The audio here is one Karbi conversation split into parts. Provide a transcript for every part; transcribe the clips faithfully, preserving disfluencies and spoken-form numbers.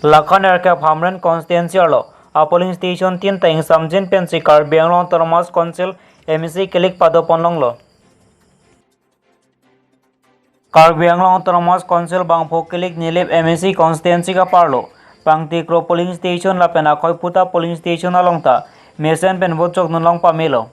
Lakha nerkep Hamren constituency arlo a polling station tinta ingsamjin pensi Karbi Anglong Autonomous Council M A C kilik padopon longlo. Karbi Anglong Autonomous Council bangpho kilik Nilip M A C constituency kaparlo Pangtikro polling station lapen Akhoiputa polling station along ta mesen pen vote chokdun long pamelo.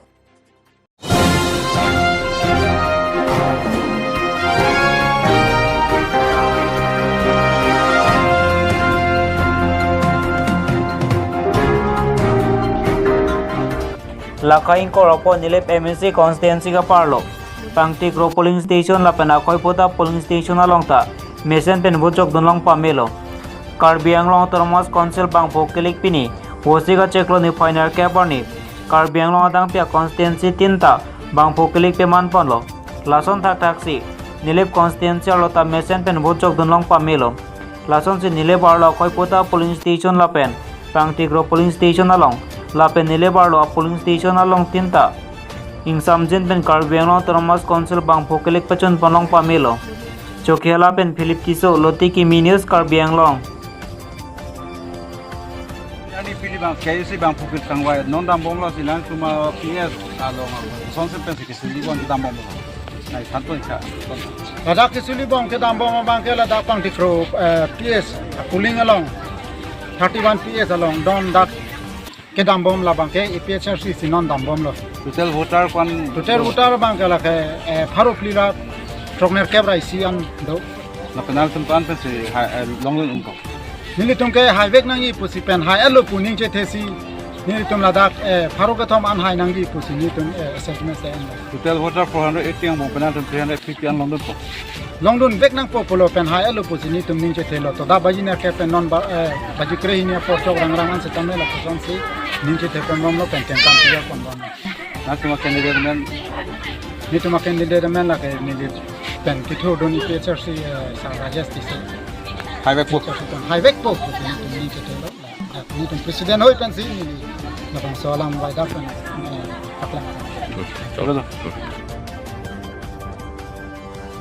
Lakha ingkoi ra pho Nilip M A C constituency kaparlo Pangtikro polling station lapen Akhoiputa polling station along ta mesen pen vote chokdun long pamelo. Karbi Anglong Autonomous Council bangpho kilik pini Vosik achiklo niphai nerkep arni Karbi Anglong adangpi a constituency tinta bangpho kilik peman ponlo. Lason thakthaksi Nilip constituency arlo ta mesen pen vote chokdun long pamelo. Lasonsi Nilip arlo Akhoiputa polling station lapen Pangtikro polling station along lapen Nilip arlo a polling station along tinta ingsamjin pen Karbi Anglong Autonomous Council bangpho kilik pachun pon long pamelo. Chokihola pen Philip Tisso, Loti Kimi News, Karbi Anglong. Ani pili bang, K U C bangpho kilik kangvai, non dambomlo si lang cuma P S along, sonsen pensi kesuli bom dambomlo. Nai thanpo icha. Ladak kesuli bom kedambom abangke ladak Pangtikro, eh, P S polling along, thirty-one P S along, don dak kedambom labangke A P H L C si non dambomlo. Total voter kwan? Total voter abangke lake, eh, pharo phli lakh throk nerkep ra isi an do. Lapen nangtum pan pensi hai, eh, longdun un ko? Nelitum ke haivek nangji pusi pen hai-etlo pu ningchethe si nelitum ladak, eh, pharo kethom an hai nangji pusi nelitum, eh, assessment se enlo. Total voter four hundred eighty angbong pen nangtum three hundred fifty an longdunpo? Longdunvek nangpo pulo pen hai-etlo pusi nelitum ningchethelo, to dak baji nerkep pen non ba, eh, baji krehini apor chok rangrang an setame lapusonsi ningchethe ponbomlo pen kengkam tiga ponbomlo. Nangtum a candidate amen? Nelitum a candidate amen lake neli pen kithurdun A P H L C, eh, Sir Rajesh Tisso. Haivekpo? Haivekpo pusi nelitum ningchethelo. Nelitum president hoi pensi neli labangso alam vaidak pen, eh, paklang. Chalo.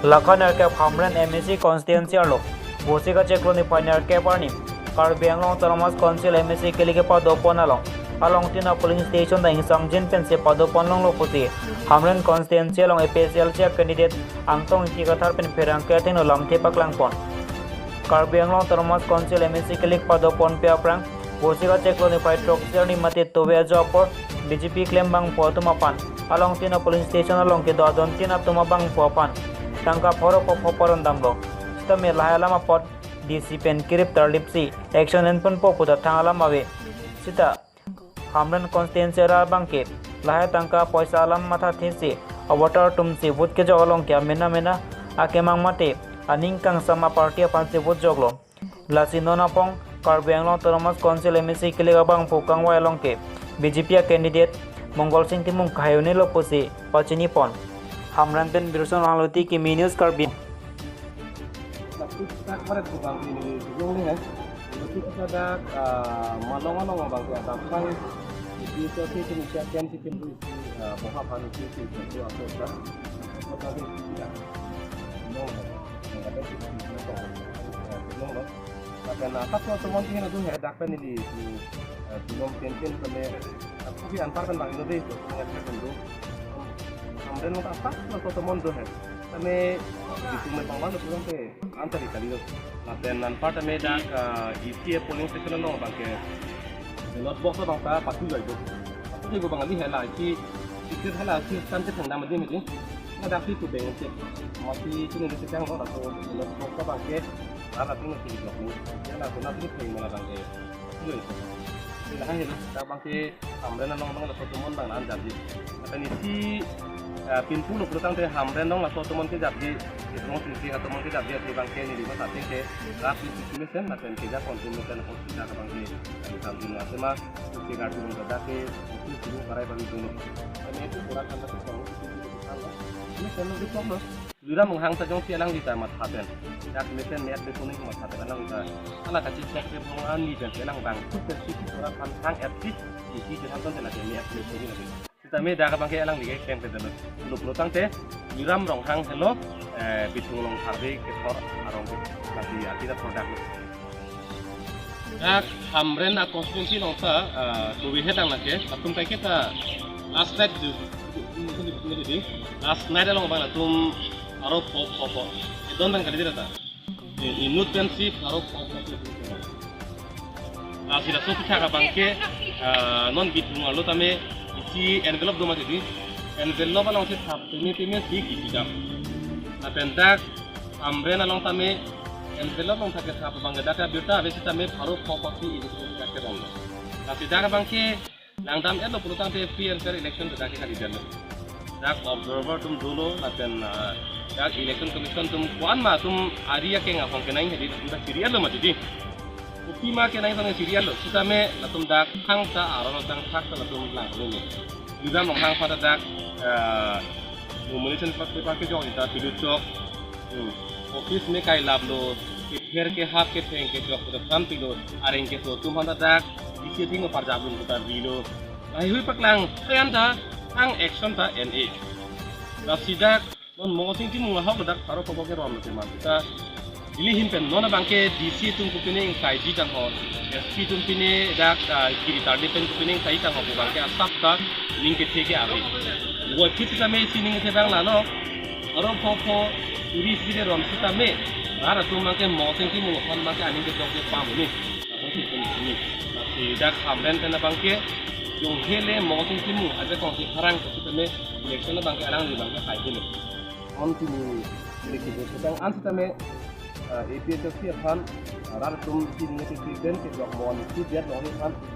Lakha nerkep Hamren M A C constituency arlo Vosik achiklo niphai nerkep arni Karbi Anglong Autonomous Council M A C kilik kepadopon along, along tin a polling station ta ingsamjin pensi padopon longlo pusi Hamren constituency along A P H L C a candidate Angtong Ingti Kathar pen pherangke athengno lamthe paklangpon. Karbi Anglong Autonomous Council M A C kilik padoponpe aphrang Vosik achiklo niphai throksi arni mate tove ajo apor B J P klembangpo atum aphan along tin a polling station along kedo adon tin atum abangpo aphan tangka pharo pho pho paron damlo. Sitame lahai alam apot D C pen kirip tarlipsi action enponpo puta thang alam ave. Sita Hamren constituency ra abangke lahai tangka poisa alam mathathesi a voter atumsi vote kejok along ke amena mena akemang mate aning kangsam a party aphansi vote joklo. Lasi non apong Karbi Anglong Autonomous Council M A C kilik abangphu kangvai along ke B J P a candidate Mongol Sing Timung kahai un-elo pusi pachinipon. Hamren pen Birson Hangloti, Kimi News, Karbi. Lapit tak paret ko bang ini, ini hai. Lapit kita dak, ah, malong along bang ya, bang pang. Itu itu itu itu itu itu itu itu, ah, boha panu itu itu itu itu apa dah? Apa tadi? Ya. No, no. Yang ada itu itu itu itu itu. No, no. Lapen, ah, sat so tomon tingin adu hai dak pen ili, eh, tulom tintin kami, ah, kopi anpar kan bang ino dei, tulom yang kan do. Hamren lo sat so tomon do hai. Kami itu me pangwan lo tulom pe antar ikali lo. Lapen anpar kami dak, ah, isi polling station lo bangke ballot box lo bangta patu jai do. Patu jai do bang ali hai la isi, isi hai la isi kan ke thang dam di miti. Ladak si tu beng cek. Mati sini di sedang lo, laso ballot box lo bangke. Ala tinggal sini blok ni. Ya, laso na sini peng mala bangke. Sini itu. Sini lah, ini. Dak bangke Hamren along bang laso tomon bang nan jadi. Lapen isi, eh, pinpu lo pulotangte Hamren along laso tomon kejapji. Isi along sini si tomon kejapji, isi bangke neli masa tingke. Rak isi sini sen, lapen kejaponsi mesen apo sida ke bangke. Kami sambil nasi ma, isi gardu lo dak ke, isi sini parai bang dulu. Kami itu kurang kan, tapi kurang itu, itu, itu, itu, itu. Ini sen lo di kom lo. Luram Ronghang ta jongsi alangli ta matha pen. Dak mesen me-et le kuning matha pen alangli ta. Ala kachechok ke bong ani pen si alang bang. Tu pen si tu ora pan thang et si. Isi tu hanton tela ke me-et le kuning lagi. Sitame dak bangke alangli ke pen pen lo. Lo pulotangte Luram Ronghang helo, eh, Bitung Longthar Bey kethor arong ke. Lasi arti ta product lo. Dak Hamren a constituency along ta, ah, kove het ang lake, latum kaike ta last night ju, ju, ju, ju, ju, last night along abang latum pharo pho pho pho. Edon abang kali dira ta. Eh, inut pensi pharo pho pho pho. Ah, sila so pithak abang ke, ah, non bit bunga lo tame isi envelope do mati di. Envelope along si thap teme teme si kipidam. Lapen dak Hamren along tame envelope along thak ke thap abang ke dak abirta ave sitame pharo pho pho si ini sitame dak ke rong. Lasi dak abang ke langdam-etlo pulo tangte free and fair election dak ke kali dam. Dak observer atum dolo lapen, ah, dak election commission atum ko-an ma atum ari akeng ahong kenang hedi latum dak siri-etlo mati di. Kopi ma kenang tang siri-etlo sitame latum dak thangta aron tang thakta latum lang lo ni. Judam long hang pada dak, ah, nomination paper kejok ta pilut chok. Hmm. Office me kai laplo, kether kehap ketheng kejok pada phan pilo, areng keso atum aphan ta dak, isi thing parjap lun ta bilo. Laheihui paklang, ayan ta, ang action ta N A. Lasi dak, non Mohsing Timung ahok dak pharo pho pho ke rom lo tema. Ta, Delhi ahin pen, non abang ke D C atum kopine ingsaiji tangho, S P atum pine dak, ah, kiri tarde pen kopine ingsaiji tangho pu abang ke asap ta, ning kethe ke ave. Buat kita kami isi ning kethe abang lalo, pharo pho pho uri sire rom sitame, rat atum abang ke Mohsing Timung aphan abang ke aning kejok je pam ni. Lapen si pun sini. Lasi dak Hamren pen abang ke, jong hele Mohsing Timung ajakong si pharang ke sitame election abang ke alangli abang ke hai dele. Om tini ini kita sedang an sitame, eh, A P H L C aphan, eh, rat atum tini ke president kejok mon si dia lo aphan